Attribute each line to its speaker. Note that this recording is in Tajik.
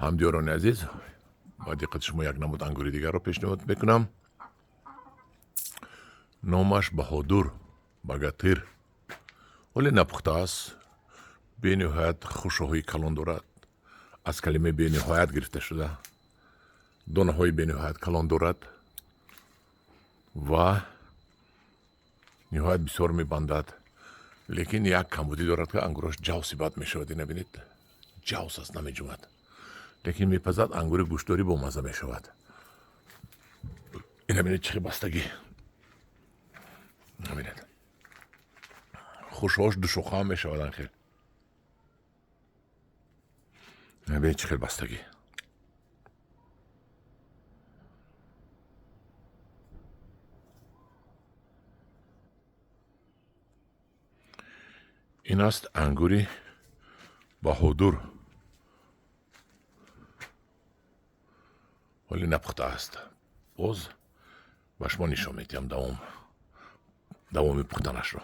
Speaker 1: Ҳамдиёрони азиз, ба диққати шумо як намуд ангури дигарро пешниҳод мекунам. Номаш Баҳодур, Багатир. Ҳоле напухтааст, бениҳоят хушоҳои калон дорад, аз калимаи бениҳоят гирифта шуда, донаҳои бениҳоят калон дорад ва ниҳоят бисёр мебандад. Лекин як камбудӣ дорад, ки ангурош ҷавси бад мешавад. Ина бинед, ҷавс аст, намеҷумад, лекин мепазад, ангури гӯштдорӣ бомазза мешавад. Ина бинед, чӣ хел бастагӣ, бинед, хушош душохаам мешавад анхел. Бинед, чӣ хел бастагӣ. Ин аст ангури Баҳодур, ҳоле напухтааст. Боз ба шумо нишон медиҳам давоми пухтанашро.